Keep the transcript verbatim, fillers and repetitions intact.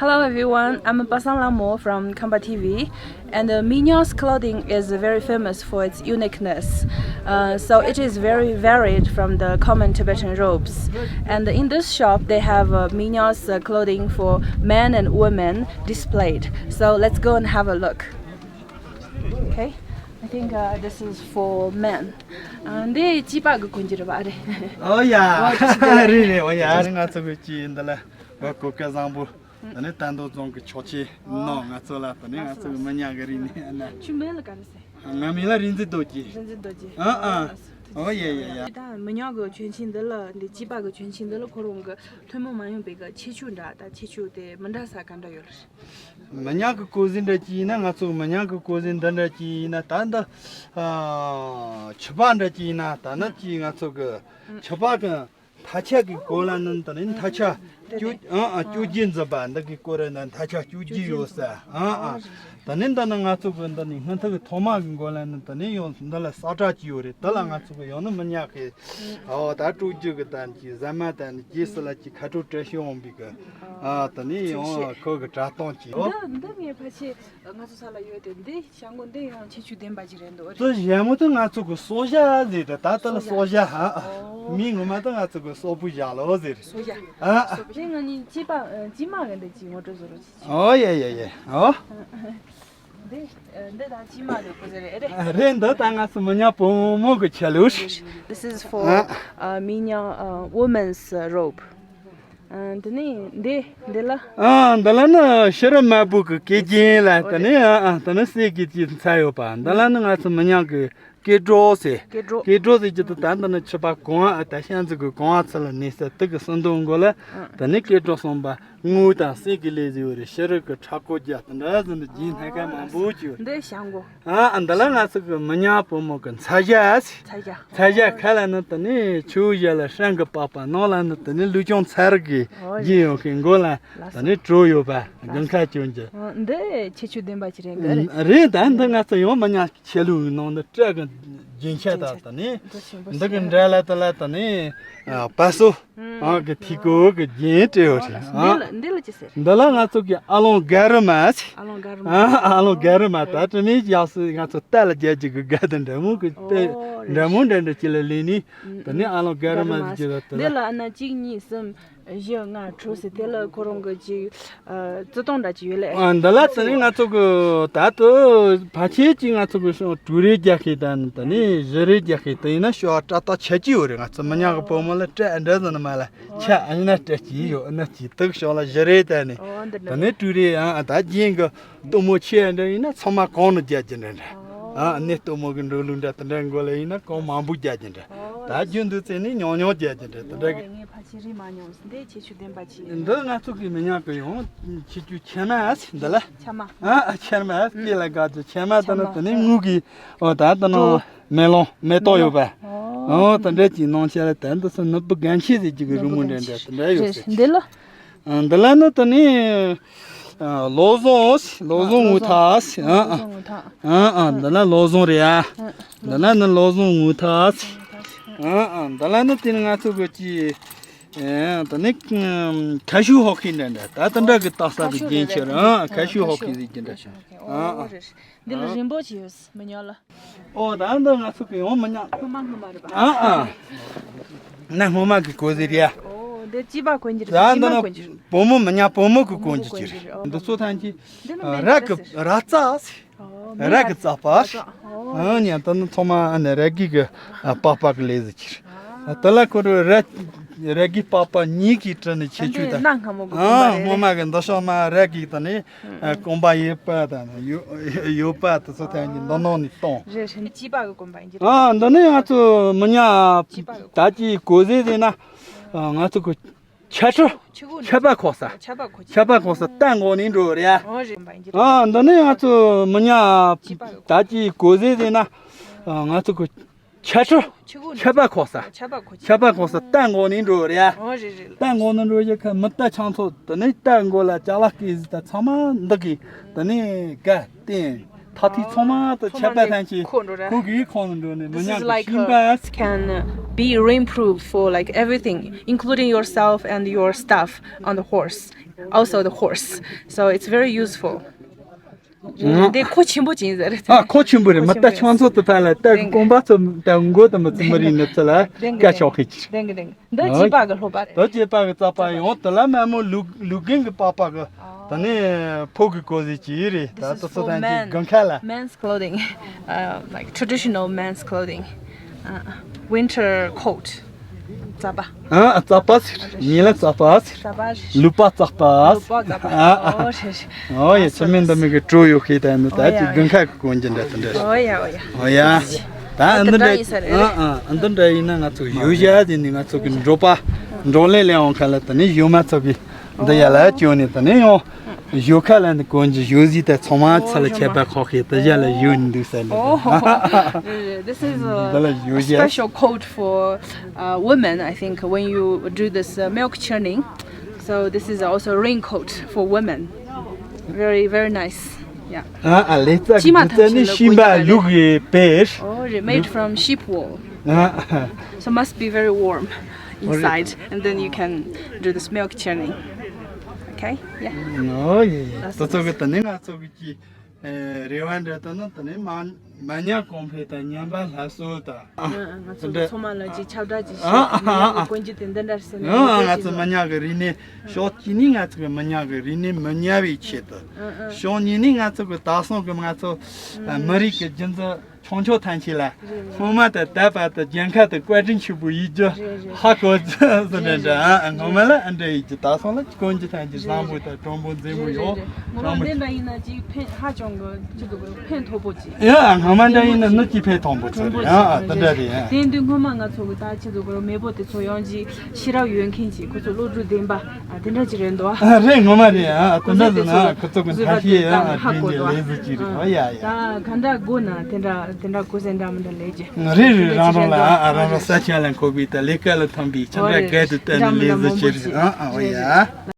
Hello everyone, I'm Pasang Lamo from Kamba T V, and uh, Minyong's clothing is very famous for its uniqueness. Uh, so it is very varied from the common Tibetan robes. And in this shop, they have uh, Minyong's uh, clothing for men and women displayed. So let's go and have a look. Okay, I think uh, this is for men. Uh, འདི་སྐྱེས་པ་གི་གོན་རྒྱུ་རེད་པ། ཨ་རེད། ཨོ་ཡ། ཨོ་ཅི་ཟེར། རེད་རེད། ཨོ་ཡ། ང་ཚོ་གི་སྐྱེས་འདི་ལ་བ་གོ་སྐལ་བཟང་པོ། ད་ནི་གཏན་མདོ་རྫོང་གི་ཆོག་མཆན་གནང་ང་ཚོ་ལ། ད་ནི་ང་ཚོ་གི་མི་ཉག་གི་རིག་གནས་ཨ་ན། ཁྱོད་མིང་ལ་ག་རེ་ཟེར། ང་མིང་ལ་རིག་འཛིན་རྡོ་རྗེ། རིག་འཛིན་རྡོ་རྗེ། ཨ་ཨ། ཨོ་ཡ་ཡ་ཡ། ད་མི་ཉག་གི་གྱོན་ཆས་འདི་ལ། འདི་སྐྱེས་པ་གི་གྱོན་ཆས་འདི་ལ་ཁོ་རང་གི་ཐུན་མོང་མ་ཡིན་པའི་གི་ཁྱད་ཆོས་འདྲ་དང་ཁྱད་ཆོས་དེ་མི་འདྲ་ས་ག་འདྲ་ཡོད་རེད། མི་ཉག་གི་གོས་ཟས་འདྲ་ཅིག་ཡིན་ན། ང་ཚོ་མི་ཉག་གི་གོས་ཟས་འདི་འདྲ་ཅིག་ཡིན་ན། ད་འདི་ཨ་ཕྱུ་པ་འདྲ་ཅིག་ཡིན་ན། ད་ནི་ཅིག་ང་ཚོ་གི་ཕྱུ་པ་གི་མཐའ་ཆ་གི་སྐོར་ལ་ནི། ད་ནི་མཐའ་ཆ་བཅོ་ཨ་ཨ་བཅོ་བརྒྱད་འཛིན་པ་འདི་གི་སྐོར་ལ་ནི། མཐའ་ཆ་བཅོ་བརྒྱད་ཡོད་ས། ཨ་ཨ། ད་ནི་འདི་ནི་ང་ཚོ་གི་འདི་ནི་སྔོན་ཐོག་གི་ཐོག་མ་གི་སྐོར་ལ་ནི། ད་ནི་ཡང་འདི་ལ་ས་ཁྲ་ཅིག་ཡོད་རེད། དེ་ལ་ང་ཚོ་གི་ཡང་ནི་མི་ཉག་གི་ཨོ་ད་སྤྲོ་རྒྱུ་གི་ད་ནི་ཅིག་ཟ་མ་ད་ནི་རྗེས་སུ་ལ་ཅིག་ཁ་དྲོ་བཀྲ་ཤིས་འོང་བའི་གི། ཨ་ད་ནི་ཡང་ཁོ་གི་གྲྭ་སྟོང་ཅིག་ཨོ། འདི་འདི་ངའི་ཕ་ཆེ་ང་ཚོ་ས་ལ་ཡོད་དེ། འདི་ཤ་མགོ་འདི་ཡང་ཁྱད་ཆོས་ལྡན་པ་ཅིག་རེད་འདུག་རེད། དེ་ཞྭ་མོ་དེ་ང་ཚོ་གི་སོ་ཞྭ་ཟེར་ཏེ། ད་ལྟ་ལ་སོ་ཞྭ་ཧ། ཨོ། མིང་ངོ་མ་དེ་ང་ཚོ་གི་སོག་པོ་ཞྭ་ལོ་ཟེར། སོ་ཞྭ། ཨ། སོ་པོ་ཞྭ། ང་གཉིས་སྐྱེས་པ་ཨ་སྐྱེས་མ་གི་འདི་ཅིག་ངོ་སྤྲོད་བཟོ་རོགས་བྱེད། ཨོ་ཡ་ཡ་ཡ། ཨོ། འདི་ཨ་འདི་ད་སྐྱེས་མ་གི་སྐོར་ཟེར་རེད། རེད། འདི་ད་ང་ཚོ་མི་ཉག་བུ་མོ་གི་ཆ་ལུགས། This is for ཨ། uh, Minyong uh, women's uh, robe. ཨ། འདི་ནི་འདི་འདི་ལ། ཨ། འདི་ལ་ནི་ཕྱི་རུ་དམར་པོ་གི་སྐེ་རྒྱན་ལ། ད་ནི་ཨ་ཨ་ད་ནི་གསེར་གྱི་ཅིག་ཚ་ཡོད་པ། འདི་ལ་ནི་ང་ཚོ་མི་ཉག་གི་སྐེ་སྒྲོག་ཟེར། སྐེ་སྒྲོག་སྐེ་སྒྲོག་ཟེར་གྱི་དུ། ད་འདི་ནི་ཕྱུ་པ་གོང་ཨ་ད་ཤང་ཚུ་གི་གོང་ཨ་ཚུ་ལ་ནི་ས་དུ་གི་སུན་དུ་མགོ་ལ། ཨ། ད་ནི་སྐེ་སྒྲོག་གསུམ་པ་དངུལ་དང་གསེར་གྱི་ལས་ཟེར་བ་རེད། ཕྱི་རུ་གི་ཁྲ་ཀོ་རྒྱ་དེ་འདྲ་ཟེར་ནི་རྒྱན་སྣ་ཁ་མང་པོ་ཅིག་ཡོད་རེད། འདི་ཞྭ་མགོ། ཨ། འདི་ལ་ང་ཚོ་གི་མི་ཉག་བུ་མོ་གི་ཚ་ཞྭ་ཟེར། ཚ་ཞྭ། ཚ་ཞྭ་ཁ་ལ་ནི་ད་ནི་ཆུ་བོ་ཞྭ་ལ་སྲང་གི་པགས་པ། ནང་ལ་ནི་ད་ནི་ལུས་ཅུང་ཚ་རུ་གི་ཨོ་རྒྱན་ཡོད་གི། མགོ་ལ་ད་ནི་གྲོ་ཡོད་པ། དགུན་ཁ་གྱོན་རྒྱུ། ཨ། འདི་ཁྱད་ཆོས་ལྡན་པ་ཅིག་རེད་འདི། རེད། ད་འདི་ང་ཚོ་ཡང་མི་ཉག་ཆ་ལུགས་ནང་དུ་སྤྲ་གི་རྒྱན་ཆ་དང་། ད་ནི་འདི་གི་འདྲ་ལ་དེ་ལ་ད་ནི་ཨ་པ་སོ་ཨ་གི་ཐིག་གོ་གི་རྒྱན་སྤྲས་ཡོད་རེད། ཨ། འདི་ལ་འདི་ལ་ཅི་ཟེར། འདི་ལ་ང་ཚོ་གི་ཨ་ལོང་ག་རུ་མ་ཟེར། ཨ་ལོང་ག་རུ་མ། ཨ། ཨ་ལོང་ག་རུ་མ། ད་དྲི་མེད་ཡག་སོ་ང་ཚོ་རྟ་ལ་རྒྱག་རྒྱུ་གི་ག་དང་འདྲ་མོ་གི་ཨོ་དཔེ་རེད། འདྲ་མོ་འདྲ་འདྲ་ཅི་ལ་ལེན་ནི། ཨ། ད་ནི་ཨ་ལོང་ག་རུ་མ་ཟེར་གྱི་རེད། དེ་འདི་ལ་ལ་ཨ་ན་གཅིག་གཉིས་གསུམ། བཞི་ལྔ་དྲུག་ཟེར། དེ་ལ་ཁོ་རང་གི་ཅིག་ཨ་བརྩི་སྟངས་འདྲ་ཅིག་ཡོད་ལེ། ཨ། འདི་ལ་དེ་ནི་ང་ཚོ་གི་ད་དུ་ཕལ་ཆེར་ཅིག་ང་ཚོ་གི་ཤོག་དྲུག་རེ་རྒྱག་ཤེས། ད་ནི་ད་ནི་བཞི་རེ་རྒྱག་ཤེས། དེ་ཡིན་ན་ཤོག་སྐྲ་ཏག་ཆ་གཅིག་ཡོད་རེད། ང་ཚོ་མི་ཉག་གི་བུ་མོ་ལ་སྐྲ་འདྲ་ཟེར་ནི་མ་ལ་ཆ་ཨ་ཡིན་ན་སྐྲ་གཅིག་ཡོད་ནི་གཅིག་དུག་ཤོག་ལ་བཞི་རེ། ད་ནི་ཨོ་འདི་འདྲ་ད་ནི་དྲུག་རེ། ཨ་ད་རྒྱན་གི་སྟོན་མོ་ཆེ་འདྲ་ཡིན་ན་ཚང་མ་གང་ནས་རྒྱག་རྒྱུ་འདྲ་འདྲ། ཨ་ནི་སྟོན་མོ་གི་འགྲོ་ལུགས་འདྲ་དེ་འདྲ་མགོ་ལ་ཡིན་ན་གང་མང་པོ་རྒྱག་རྒྱུ་འདྲ། ད་རྒྱུན་དུ་བརྩིས་ནས་ཉུང་ཉུང་རྒྱག་རྒྱུ་འདྲ་དེ་འདྲ་གི། ངས་ཕལ་ཆེར་རིག་མ་མྱོང་། འདི་ཁྱད་ཆོས་ལྡན་པ་ཅིག་ཡིན། འདི་ང་ཚོ་གི་མི་ཉག་གི་ཡང་ཁྱད་ཆོས་ཆེ་མ་ཟེར་འདི་ལ། ཆ་མ། ཨ་ཆེར་མ་ཟེར་ལ་དགའ་ཚོ་ཆེ་མ་དེ་ནི་དེ་ནི་དངུལ་གི་ཨོ་ད་དེ་ནི་མེ་ལོང་མེ་ཏོག་ཡོད་པ། ཨོ་དེ་འདྲ་ཅིག་ནང་ཆ་ལ་དེ་འདི་སུ་ནུ་བུ་རྒན་ཆེ་ཟེར་གྱི་གི་རི་མོ་འདྲ་འདྲ་དེ་འདྲ་ཡོད་ཟེར། འདི་ལ། ཨ། འདི་ལ་ནི་དེ་ནི་ཨ་བློ་བཟང་ཟེར། བློ་བཟང་ངུ་ཐག་ཟེར། ཨ་ཨ། ཨ་ཨ། འདི་ལ་བློ་བཟང་རེད་ཨ། འདི་ལ་ནི་བློ་བཟང་ངུ་ཐག་ཟེར། ཨ་ཨ། འདི་ལ་ནི་དེ་ནི་ང་ཚོ་གི་ཅི་ཨ་དེ་ནི་ཁ་ཤུ་ཧོ་ཁི་འདྲ་འདྲ་ད་དེ་འདྲ་གི་སྟག་ས་གི་རྒྱན་ཆེར། ཨ་ཁ་ཤུ་ཧོ་ཁི་ཟེར་གྱི་འདྲ་ཞིག་ཨ་ཨ། འདི་ལ་རིང་པོ་ཅིག་ཡོད་མི་ཉག་ལ། ཨོ་ད་འདི་ང་ཚོ་གི་ཡང་མི་ཉག་སྔོན་མ་སྔོན་མ་རེད་པ། ཨ་ཨ། ན་སྔོན་མ་གི་གོས་ཟེར་ཡ། ཨོ་འདི་སྐྱེས་པ་གོན་རྒྱུ་རེད། ད་འདི་ན་སྐྱེས་མ་གོན་རྒྱུ་རེད། བུ་མོ་མི་ཉག་བུ་མོ་གི་གོན་རྒྱུ་ཅིག་རེད། ཨོ་འདི་ཚོ་ཐང་གི་འདི་ནི་མེད་ར་གི་ར་ཙ་ཟེར། ཨོ་ར་གི་ཙ་པ་ཟེར། ཨོ་ཨ་ནི་ད་ནི་ཚང་མ་ཨ་ནི་ར་གི་གི་པགས་པ་གི་ལས་ཟེར་གྱི་རེད། དེ་ལ་ཁོ་ར་ར་གི་པགས་པ་གཉིས་ཀྱི་དྲི་ནི་ཆེ་ཆུ་ད། ཨ་སྔོན་མ་གི་དགོན་པ་རེད། སྔོན་མ་གི་འདི་ཤོག་མ་ར་གི་ད་ནི། ཨ་རྐང་པ་ཡོད་པ་དང་ཡོད་ཡོད་པ་དེ་ཚོ་ཐང་གི་མདོ་ནང་ནས་གཏོང་། རེད་རེད། སྐྱེས་པ་གི་དགོན་པ་ཡིན་གྱི་རེད། ཨ་འདི་ནི་ང་ཚོ་མི་ཉག་ད་ཀྱི་གོས་ཟས་ཟེར་ན། ཨ་ང་ཚོ་གི་ཆ་ཁྲི་ཆ་པ་ཁོག་ས། ཆ་པ་ཁོག་ས་རྟ་མགོ་ནས་འགྲོ་རེད། ཨ་འདི་ནི་ང་ཚོ་མི་ཉག་ད་ཀྱི་གོས་ཟས་ཟེར་ན། ཨ་ང་ཚོ་གི་ཆ་ཁྲི་ཆ་པ་ཁོག་ས། ཆ་པ་ཁོག་ས་རྟ་མགོ་ནས་འགྲོ་རེད། རྟ་མགོ་ནས་འགྲོ་ཡི་ཁ་མི་རྟ་ཆང་ཚོ་དེ་ནས་རྟ་མགོ་ལ་ཅ་ལག་སྐེ་ཟིག་ད་ཚང་མ་འདི་གི་དེ་ནས་ག་བསྟན། ཐ་ཐིག་ཚང་མ་དུ་ཆད་པ་ཐམས་ཅད་ཁོ་འགྲོ་ར། ཁོ་གིས་ཁོང་ལ་འགྲོ་ནས་མི་This is ཉམས་like ཤིང་uh, པ། It can be rainproof for like everything, including yourself and your stuff on the horse, also the horse. So it's very useful. འདི་ཁོ་ཆེན་པོ་ཅིག་ཡིན་ཟེར། ཨ་ཁོ་ཆེན་པོ་རེད། མི་ལྟ་ཆང་ཚོ་དུ་ཕན་ལ་ལྟ་གི་རྐང་པ་ཚོ་ལྟ་མགོ་དུ་མི་ཚུ་མི་རིག་ནི་ཚུ་ལ་སྐད་ཆོག་ཁེ་ཅི། འདི་སྐྱེས་པ་གི་ལྷོ་པ་རེད། ད་སྐྱེས་པ་གི་རྩ་པ་ཡང་དུ་ལ་མ་མོ་ལུག་ལུག་རྒན་གི་པགས་པ་གི། ད་ནི་ཕོ་གི་གོ་ཟི་ཅི་རེད། ད་དུ་ཚོ་ད་ཅི་གང་ཁ་ལ། Men's clothing, uh, like traditional men's clothing, uh, winter coat. རྩ་པ། ཨ་རྩ་པ་ཟེར། ཉིན་ལ་རྩ་པ་ཟེར། རྩ་པ་ཟེར། ལུག་པ་རྩ་པ་ཟེར། ལུག་པ་རྩ་པ། ཨ་ཨོ་རེད་རེད། ཨོ་ཡ་ཚོ་མིན་འདི་མི་གི་སྤྲོ་ཡོད་ཤེས་ད་ནི་ད་ཅི་དགུན་ཁ་གི་གོན་གྱི་འདྲ་དེ་འདྲ། ཨོ་ཡ་ཨོ་ཡ། ཨོ་ཡ། ད་ཨ་འདི་འདྲ་ཡིན་ས་རེད། ཨ་ཨ་འདི་འདྲ་ཡིན་ན་ང་ཚོ་ཡོད་ཡ་དེ་ནི་ང་ཚོ་གི་འགྲོ་པ་འགྲོ་ལས་ལས་འོང་ཁ་ལ་ད་ནི་ཡོད་མ་ཚོ་གི་འདི་ཡ་ལ་སྐྱོན་ནི་ད་ནི་ཡོང་། ཞོ་ཁ་ལ་འདི་གོན་གྱི་ཞོ་ཟིག་དེ་ཚང་མ་ཚ་ལ་ཁྱད་པར་ཁོག་ཤེས་དེ་ཞ་ལ་ཞོ་འདུག་ས་ལ། Oh, this is འདི་ལ་a ཞོ་ཞ། Special coat for uh, women, I think, when you do this uh, milk churning. So this is also a raincoat for women. Very, very nice. Yeah. ཨ་ཨ་ལེ་ཙ་ཅི་མ་གི་ཙ་ནི་ཤིང་པ་ལུག་གི་པེར། Oh, made from sheep wool. ཨ་So must be very warm inside, and then you can do this milk churning. Okay? Yeah. ཨོ་ཡེ་ཡེ། དེ་ཚོ་གི་ད་ནི་ང་ཚོ་གི་ཅི་རེ་བ་འདྲ་ད་ནི་ད་ནི་མ་མ་ཉག་གོང་འཕེལ་དང་ཉམས་པ་སླར་གསོ་དང་། ང་ཚོ་ཚང་མ་ལ་ཅི་ཁྱབ་བསྒྲགས་ཅི་ཨ་ཨ་ཨ་ཨ། ཞིག་གོན་རྒྱུ་དེ་འདི་འདྲ་ཟེར་ནས་ཨ་ང་ཚོ་མ་ཉག་གི་རིག་གནས་ཕྱོགས་གཅིག་ནི་ང་ཚོ་གི་མ་ཉག་གི་རིག་གནས་མི་ཉམས་པའི་ཆེད་དུ། ཕྱོགས་གཉིས་ནི་ང་ཚོ་གི་ད་སོང་གི་ང་ཚོ་མི་རིགས་ཀྱི་རྒྱུ་མཚན། ཆུང་ཆུང་ཐམས་ཅད་ལ། སྔོན་མ་དང་ད་བར་དུ་རྒྱལ་ཁབ་དང་བཀའ་དྲིན་ཆེན་པོ་ཡིད་རྒྱུ་ཧ་གོ་ཚོད་འདྲ་འདྲ་ཨ་སྔོན་མ་ལ་ཨ་འདྲ་ཡིད་རྒྱུ་ད་སོང་ལ་ཀུན་གྱི་ཐམས་ཅད་བཟང་པོ་དང་དྲང་པོ་འཛིན་པོ་ཡོད། ངོ་མ་འདི་འདྲ་ཡིན་ན་ཅིག་ཕན་ཧ་ཅང་གི་ཅི་འདུག་གི་ཕན་ཐོགས་པོ་ཅིག་ཡ་སྔོན་མ་འདྲ་ཡིན་ན་ནུ་ཅི་ཕན་ཐོགས་པོ་ཚོད་རེད་ཨ་དེ་འདྲ་རེད་ཨ། དེ་དུས་སྔོན་མ་ང་ཚོ་གི་ད་ཅི་འདུག་གི་མེས་པོ་དེ་ཚོ་ཡང་ཅིག་ཤེས་རབ་ཡོད་མཁན་ཅིག་ཁོ་ཚོ་བློ་གྲོས་ལྡན་པ། ཨ་དེ་འདྲ་ཅིག་རེད་འདུག་ཨ། རེད་ངོ་མ་རེད་ཨ། དེ་འདྲ་ཟེར་ན་ཁོ་ཚོ་གི་ཁ་ཤས་ཨ་བྲིས་ནས་ལས་ཟིག་ཅིག་རེད་ཨ་ཡ་ཡ། ད་ག་འདྲ་དགོས་ན་དེ་འདྲ་དེ་འདྲ་གོ་ས་འདྲ་མི་འདྲ་ལས་ཀྱི། རེད་རེད་རང་རང་ལ་ཨ་རང་རང་ས་ཆ་ལ་མཁོ་བའི་ད་ལས་ཀ་ལ་ཐོན་པའི་ཆ་འདྲ་རེད་སྒལ་དུ་བསྟན་ནས་ལས་ཟིག་ཅིག་རེད་ཨ་ཨ་ཨོ་ཡ།